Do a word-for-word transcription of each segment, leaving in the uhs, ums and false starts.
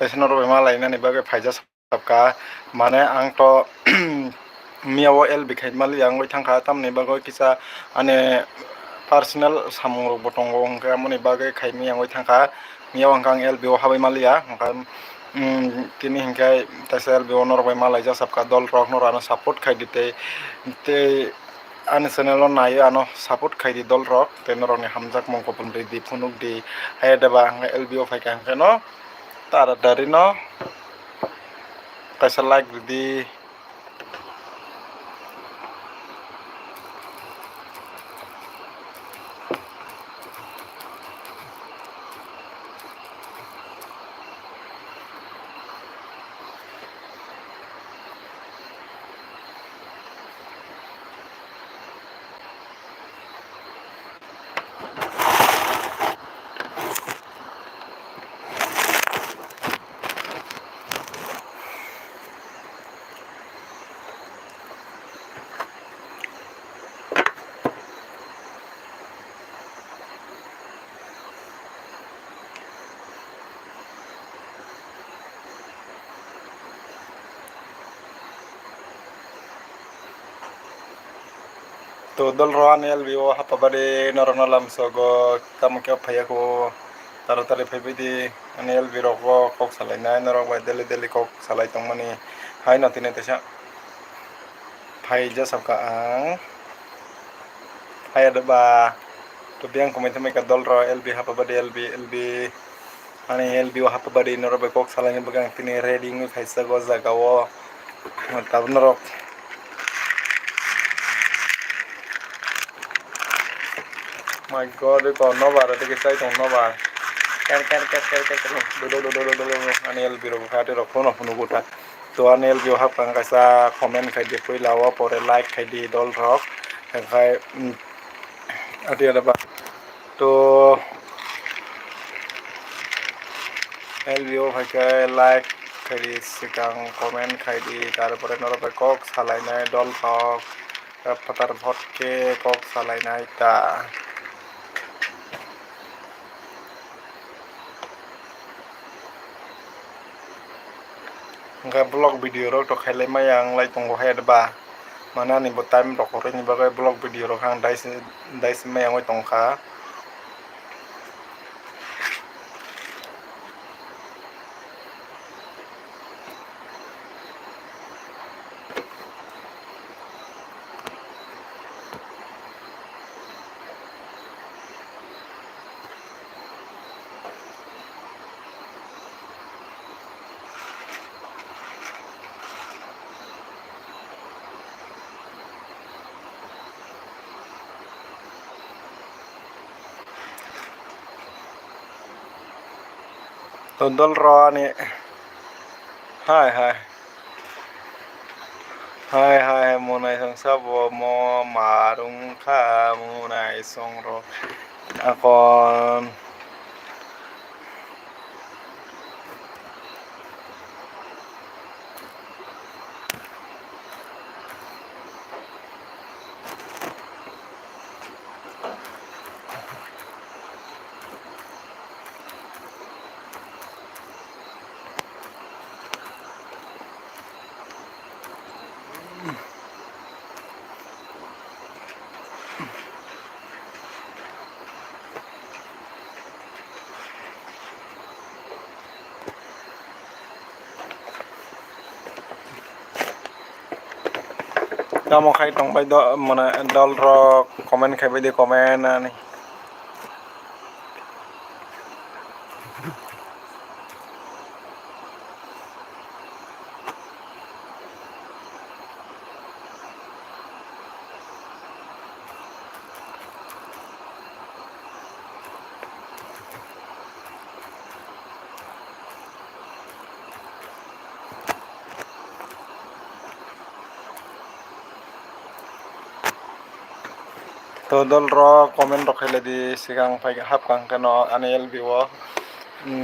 kaisa norok bai ma lainani bagwi phaijak sabkha. Mane ang to miya o L B khai maliya wngwi thangkha, tamni bagwi kisa ani personal samung rokbo tongo, hwnkhe amoni bagwi khai miya wngwi thangkha. Miya o hwnkhe ang L B o habwi maliya, hwnkhe, mm, tini hwnkhe kaisa L B o norok bai ma laijak sabkha, dol rok norok ano support khai di tei, tei ani channel o naiwi ano support khai di dol rok, tei norok ni hamjakmung kupulung rw di, phunuk di. Hai deba ang L B o phaikha hwnkhe no taratari no kaisa like rw di. To dol rok ani L B o hapabadi norokno lamsogo tamo khe phaiya kho, taratari phaibaidi ani L B rok o kok salainai norok bai daily daily kok salai tongmani haino tini teisa phaija sabkha ang. Haiya deba to biyang komai thumai kha dol rok L B hapabadi L B L B. Ani L B o hapbadi norok bai kok salaini bagwi ang tini ready wngwi phaijak o jaga o. Tabuk norok. My God, eko nobar, tei kisa tong nobar. Ker, ker, ker, ker, ker, ker. Dodo, dodo, dodo, dodo. Ani L B rok kha, tei rok phone, phone gota. To ani L B o hapkha kaisa comment khai di, puila o pore like khai di, dol rok. Khai, mm, Ati ada ba. To L B o hai khe like khai di, swkang comment khai di, tarpore norok bai kok salainai dol rok, phatar bot khe kok salainai ta. Hwnkhe vlog video rok to khailai maya wng lai tongo hai ba, mane ani bo time rok kwrwini bagwi vlog video rok ang dai se, dai se maya wngwi tongkha. To dol rok ani hai hai. Hai hai, monai song sabo mo marung kha monai song rok akon. Tamo khai tongbai do, mane dol rok comment khaibai di comment ani. To dol rok comment rok khailai di, swkang phai hapkha hwnkhe no ani L B o,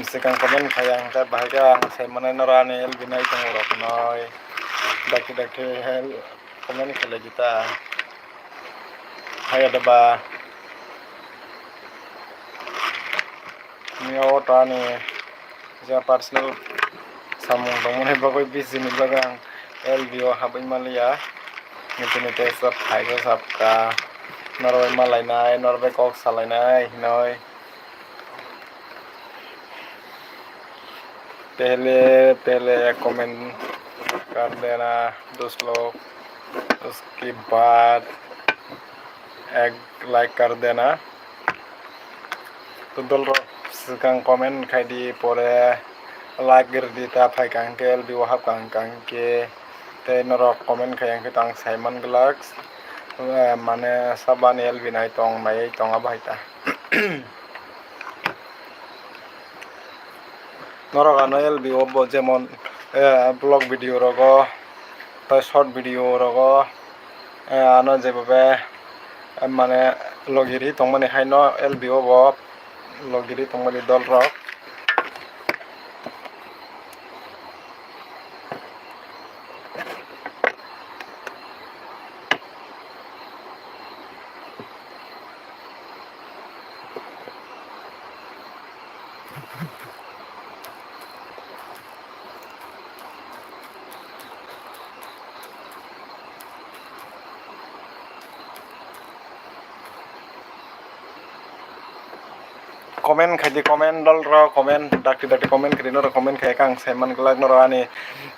swkang comment khai ang khe bahai khe ang sai mwnai noro ani L B nai tongo rok noi dakti dakti comment khailai di ta. Haiya da ba. Miya o to ani ja personal Samung tongmani bagwi bisini bagwi ang L B o habwi manliya. Nitini tei sab phaikhe sabkha. Norbai malainai, norbai kok salainai hinoi. Pehle, pehle ek comment kar dena, dos log, uske baad ek like kar dena. To dolrok swkang comment khai di, pore like rwdi ta, phaikha hwnkhe L B o habkha hwnkha hwnkhe tei norok comment khai hwnkhe to ang saiman glak, eh, mane sabani L B nai tong naiwi tong abo hai ta. Norok ano L B o bo jemon, eh, vlog video rogo, tei short video rogo, eh, ano jebobe, eh, mane logi ri tongmani haino L B o bo logi ri tongmani dolrok. Comment khai di, comment dolrok, comment dakti dakti comment khai di, norok comment khai khe ang saiman glak norok ani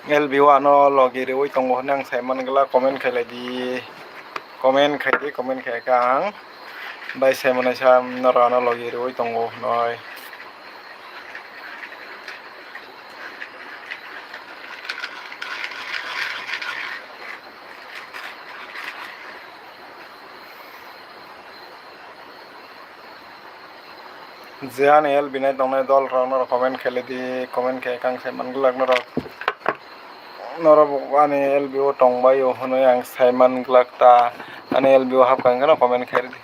L B o ano logi riui tongo hwnwi ang saiman glak, comment khai lai di, comment khai di, comment khai khe ang bai saimanai sa norok ano logi riui tongo hwnwi. Je ani L B nai tongnai dolrok norok comment khailai di, comment khai khe ang saiman glak norok, norok bo ani L B o tongbai o hwnwi ang saiman glak ta, ani L B o hapkha hwnkheno comment khai rwdi.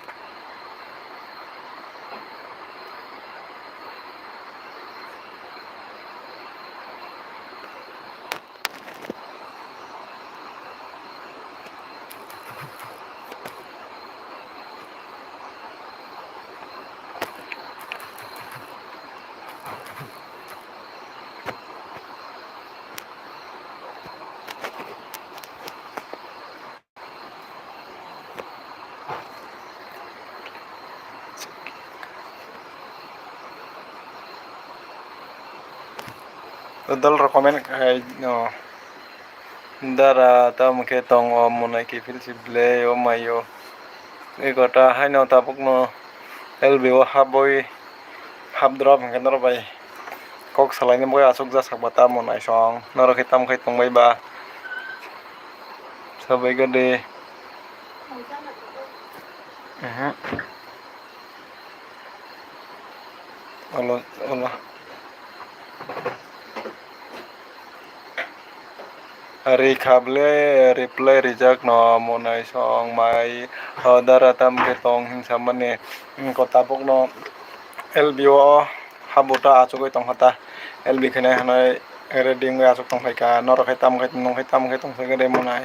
Dolrok comment khai no. Dara tamo khe tongo monai kiphil si ble o mai o. Eko ta haino tabukno L B o habwi hap drop hwnkhe norok bai kok salaini bagwi achukjak sakba tamo naisong norok khe tamo khe tongbai ba sabai gede. Mhm. Olo, olo. Rikha ble reply rijak no monai song mai, o dara tam khe tong hinsa mani. Ko tabuk no L B o habuta achugwi tongkha ta. L B khainai hwnwi ready wngwi achuk tongphaikha. Norok hai tam khai, nwng hai tam khai tongphai khe de monai.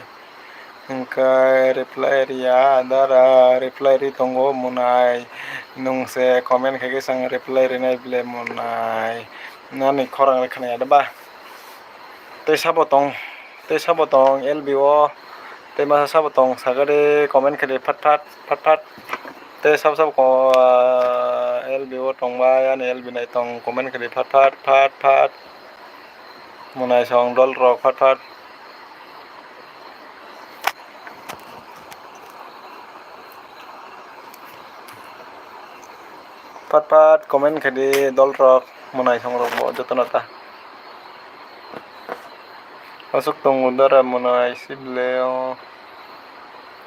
Hwnkhe reply riya, dara reply ri tongo monai. Nwng se comment khai khe se ang reply rinai ble monai. Nani khorang rwkha nai ya de ba. Tei sabo tong, tei sabo tong L B o, tei masa sabo tong sakha de comment khai de phat phat, phat phat. Tei sabo sabo ko, ah, L B o tongbai, ani L B nai tong comment khai de phat phat, phat phat. Monai song dol rok phat phat. Phat phat comment khai di dol rok, monai song rok bo joto no ta. Aswk tongo dara monai sible o.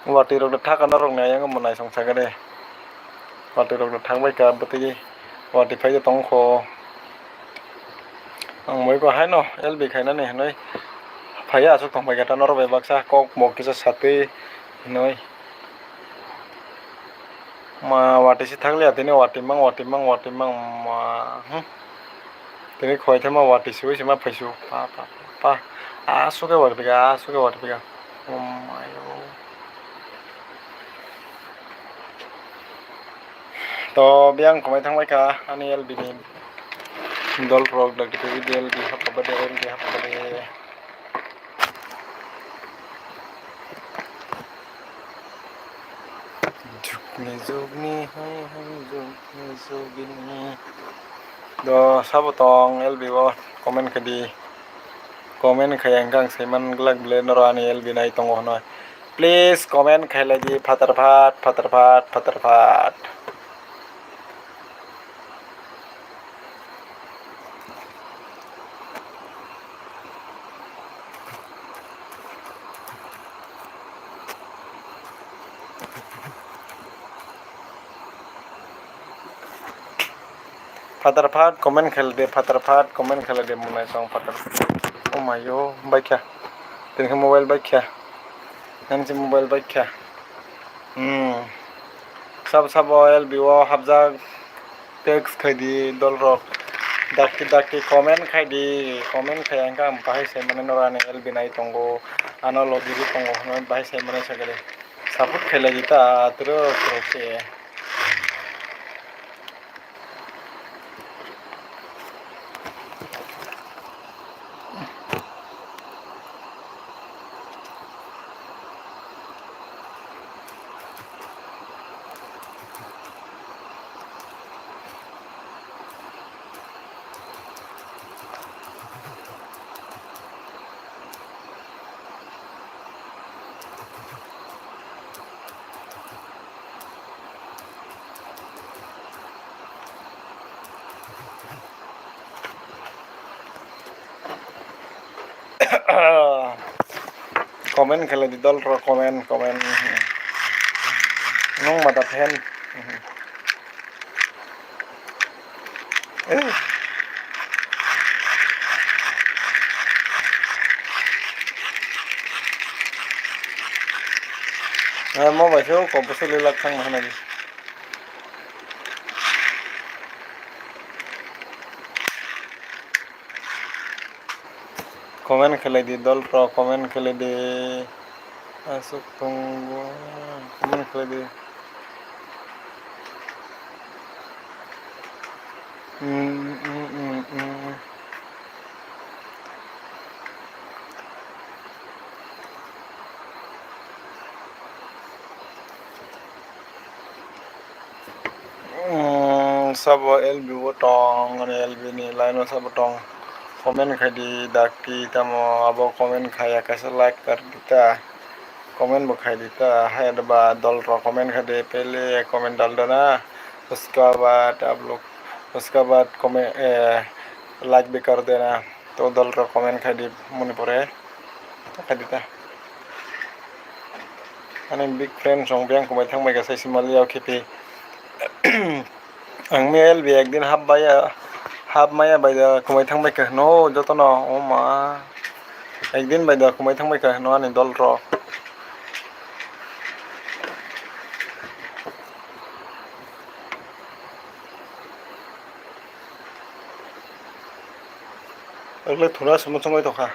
Watwi rok da thaka norok ni ayang monai song sakha de. Watwi rok da thang bai kha bwtwi. Watwi phai tong kho. Ang moi ko haino L B khainani hinwi phaiya aswk tong pai kha ta norok bai baksa kok mok kisa satwi hinwi. Ma watwi se thakliya tini watwi mang watwi mang watwi mang ma hmm. Tini khoi thai ma watwi se ui se ma phaisu pa pa pa aswk khe watwi kha aswk khe watwi kha. Oh my oh. To biyang khumai thangbai kha ani L B ni dol rok dakti L B hapkha bade L B hapkha bade Ni jugni hai hai jugni jugini. Do sabo tong L B o comment khe di. Comment khai ang kang saiman glak ble noro ani L B nai tongo hwnwi. Please comment khai lai di phatar phat, phatar phat, phatar phat. Phatar phat comment khlai de, phatar phat comment khlai de, mwnai tong phatar. Oh my yo, baikha. Tini khe mobile baikha. Nang si mobile baikha. Hmm. Sabo sabo L B o hapjak. Text khai di dolrok. Dakti dakti comment khai di. Comment khai ang khe ang bahai sai mani noro ani L B nai tongo. Ano logi ri tongo hwnwi bahai sai mani sakhe de. Support khai lai di ta, atwrw khorok se. Comment khlai di dolrok, comment, comment. Nung mada fan. Eh, mo bai se o kok bwswk lilak thang ma hwnwi. Comment khlai di dolrok, comment khlai di. Aswk tongo, comment khlai di. Hmm, hmm, hmm, hmm. Hmm, sabo L B o tong, ani L B ni line o sabo tong. Comment khai di, dakti tamo abo comment khaiya kaisa like kar di ta. Comment bo khai di ta, hai ba dolrok comment khai di, pehle comment dal dona, uska baad aap log, uska baad comment, eh, like bhi kar dena. To dolrok comment khai di moni pore, khai di ta. Ani big friend song biyang kumai thang bai kha sai si mali yao khipi. Ang mi L B ekdin hap baiya, hap maya bai da kumai thang bai kha hwno jotono, o ma. Ekdin bai da kumai thang bai kha hwno ani dolrok. Ogle thura sumung sumai tokha.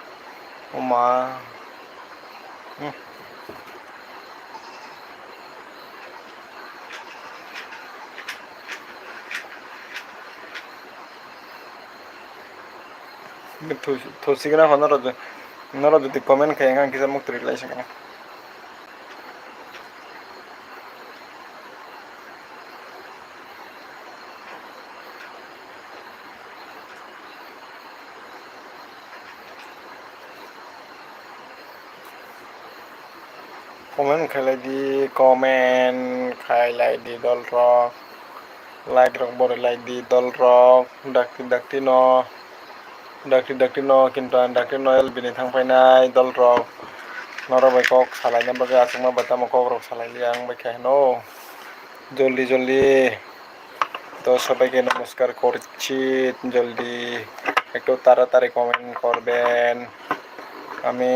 O ma. Hmm. Thu-, thusigena pha norok, norok jodi comment khai wngkha, ang kisa muktwi rwlai se mano. Comment khailai di, comment khailai di dolrok, like rok bo rwlai di dolrok, dakti dakti no, dakti dakti no, kintu ang dakti no L B ni thang painai dolrok, norok bai kok salaina bagwi achukma bai tamo kok rok salai liya wng bai khe hino, joldi joldi. তো সবাইকে নমস্কার করছি, জলদি একটু তাড়াতাড়ি কমেন্ট করবেন। আমি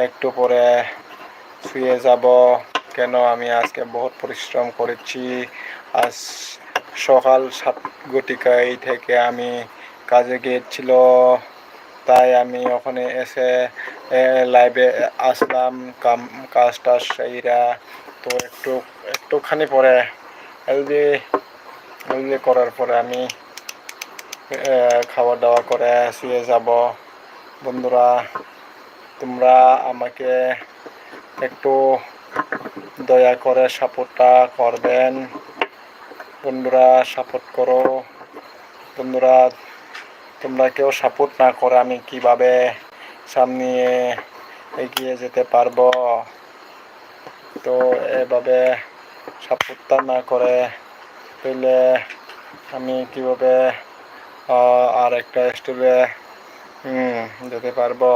একটু পরে শুয়ে যাব, কেন আমি আজকে বহুত পরিশ্রম করেছি। আজ সকাল সাত ঘটিকায় থেকে আমি কাজে গিয়েছিল। তাই আমি ওখানে এসে, এ, লাইভে আসলাম, কাম, কাজটা সেরা। তো একটু, একটুখানি পরে এলবি, এলবি করার পরে আমি, এ, খাওয়া দাওয়া করে শুয়ে যাব। বন্ধুরা, তোমরা আমাকে একটু দয়া করে সাপোর্টটা করবেন। বন্ধুরা, সাপোর্ট করো। বন্ধুরা, তোমরা কেউ সাপোর্ট না করে আমি কিভাবে সামনে এগিয়ে যেতে পারবো? তো এভাবে সাপোর্টটা না করে তাহলে আমি কিভাবে, আহ, আর একটা স্টেপে, হুম, যেতে পারবো?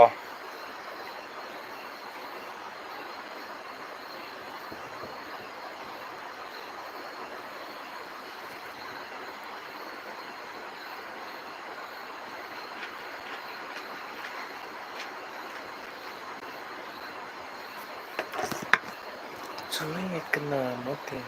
Chwng ekna mote.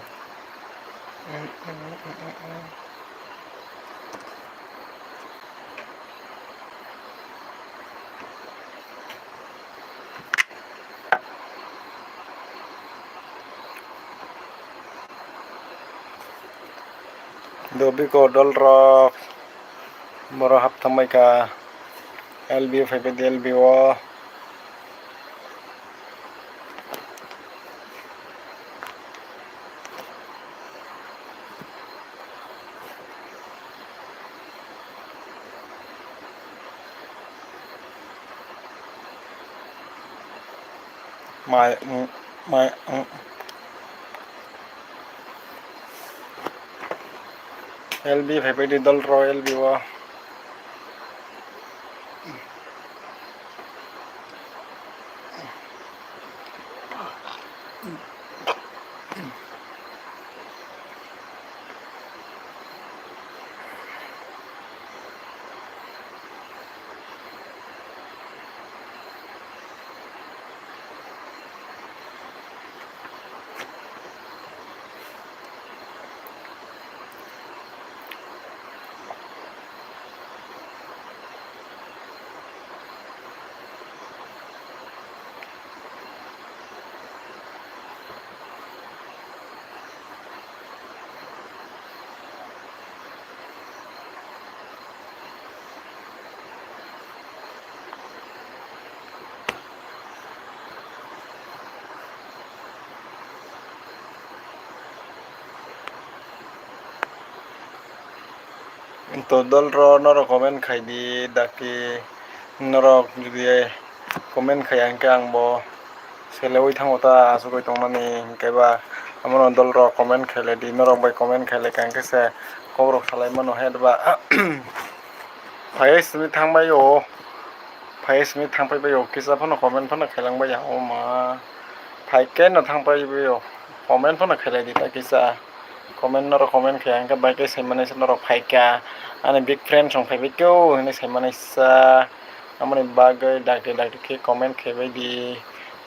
Dobiko dolrok, borok haptangbaikha, L B O phaibaidi, L B O. Mai, mm, mai, mm. L B phaibaidi dolrok L B o. To dolrok norok comment khaidi, daki norok jodi comment khaiya hinkhe ang bo seleui thango ta, asugui tongmani hinkhe ba. Abono dolrok comment khailaidi, norok bai comment khailaikha hinkhe se kokrok salaimano hetba. Phaiya simi thangbai o, phaiya simi thangpaibai o, kisa phano comment phano khailangbaiya, o ma. Phaikhe no thangpaibai o, comment phano khailaidi ta kisa. Comment norok comment khaiya hinkhe bai khe saimanai se norok phaikha, ani big friend song phaibai khe o hinwi saimanai sa. Aboni bagwi dakti dakti khe comment khaibaidi.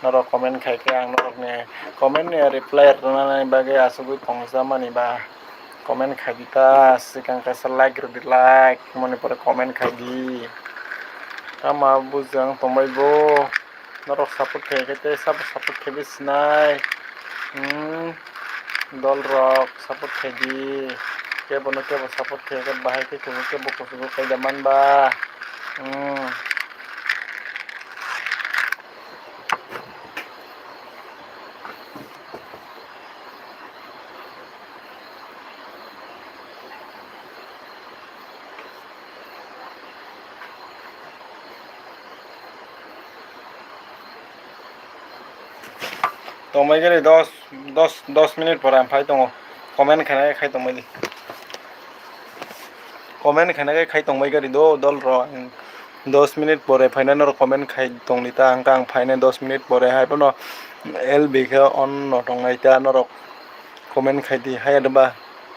Norok comment khaikhe ang norokni comment ni reply rwnani bagwi asugwi tongsa mani ba. Comment khaidi ta, swkang kaisa like rwdi, like, moni pore comment khaidi. Tama bujang tongbai bo, norok support khaikhe tei sabo support khaibai sinai. Hmm, dolrok support khaidi, kebono kebo support khaikhe bahai khe kebo kebo kuchugo kaida manba. Hmm. Tongbai gari dos, dos, dos minute pore ang phai tongo. Comment khaina khai tongbai di. Comment khaina khai tongbai gari do, dolrok. Dos minute pore phaina norok comment khai tongdi ta, hwnkhe ang phainai dos minute pore hai phano L B khe on no tongnai ta norok. Comment khaidi, haya deba.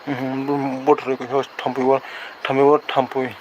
Mhm, bo-, bothoroi khe thampui o, thampui o, thampui.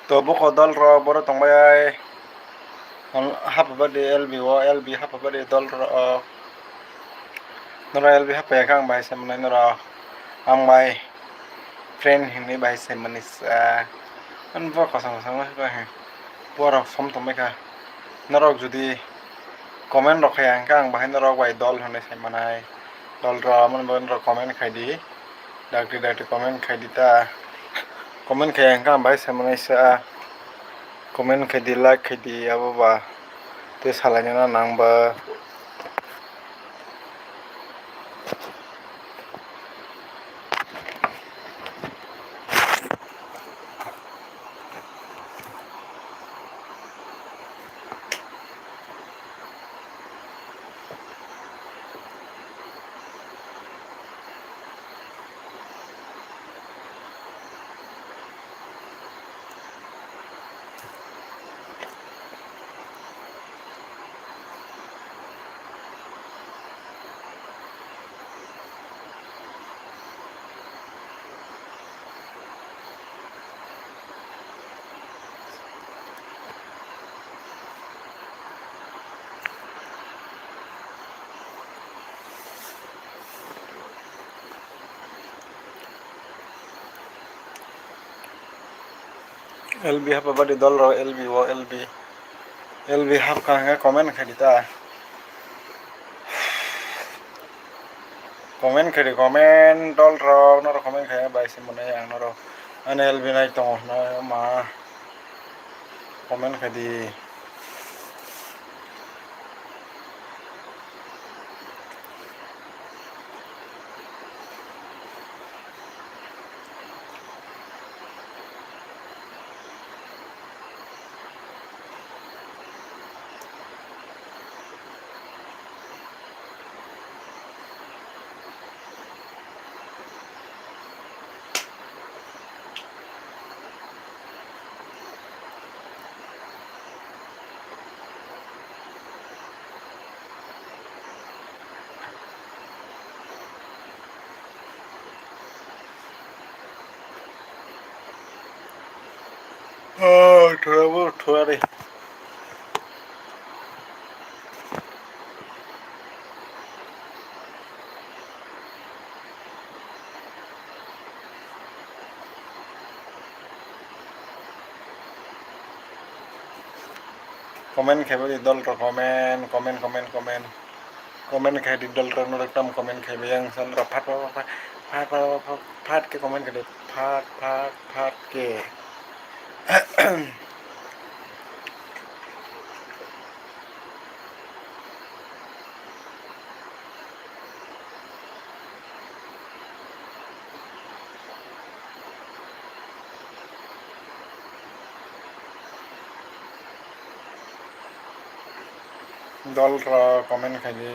To buko dol rok boro tongbai ai. Hap badi L B o, L B hap badi dol rok. Noro L B hap ya kha ang bai se mwnai noro. Ang bai friend hinwi bai se mwnai sa. Ang bo kosong kosong ma khe. Borok som tongbai kha. Norok jodi comment rok khai ang kha ang bahai norok bai dol hinwi sai mwnai. Dol rok amon bo norok comment khai di. Dakti dakti comment khai di ta. Comment khai ang kha ang bai sai mwnai sa. Comment khai di, like khai di, abo ba tei salai nani nang ba. L B hap badi dol rok L B o L B. L B hap kha hwnka comment khai di ta. Comment khai di, comment dol rok norok comment khai bai se mwnai ang norok. Ani L B nai tongo hwnwi ma comment khai di. Oh, thora bo thora de. Comment khai di dol rok, comment, comment, comment, comment. Comment khai di dol rok, norok tam comment khai bai yang san rok phat, phat, phat, phat, phat, phat, phat khe comment khai di, phat, phat, phat khe. Dol rok comment khai di.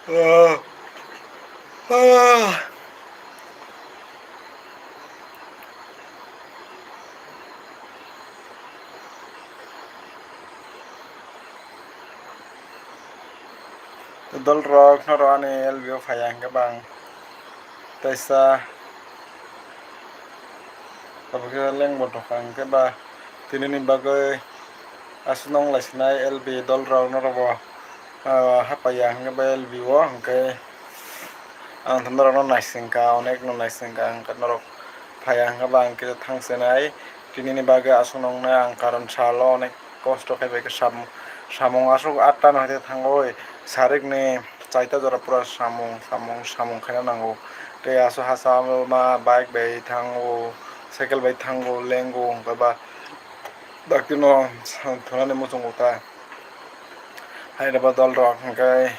Ah. Ah. Dol rok norok ani L B o phaiya hwnkhe bang teisa tabukhe lengbo tongkha hwnkhe ba tinini bagwi aswk nong lai sinai L B dol rok norok bo, ah, hapaiya hwnkhe ba L B o hwnkhe ang norok no naisingkha, onek no naisingkha, hwnkhe norok phaiya hwnkhe ba ang kisa thang sinai tinini bagwi aswk nongnai ang karon salo onek kosto khai bai khe sam-, samung aswk atta no hai thango oi, sarik ni chaita jora pura samung, samung, samung khaina nango. Tei aswk hachal ma bike bai thango, cycle bai thango, lengo hwnkhe ba dakti no thunani muchungo ta. Hai rw ba dol rok hwnkhe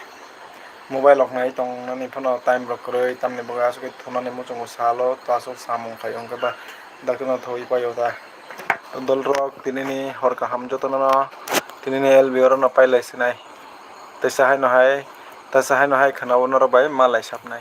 mobile rok nai tong nani phano time rok kwrwi, tamni bagwi aswk thunani muchungo salo to aswk samung khai hwnkhe ba dakti no thwi paio ta. Dol rok tinini hor kaham jotono no tinini L B o rok no pailai sinai. Teisa haino hai, teisa haino hai khwnao norok bai malai sapnai.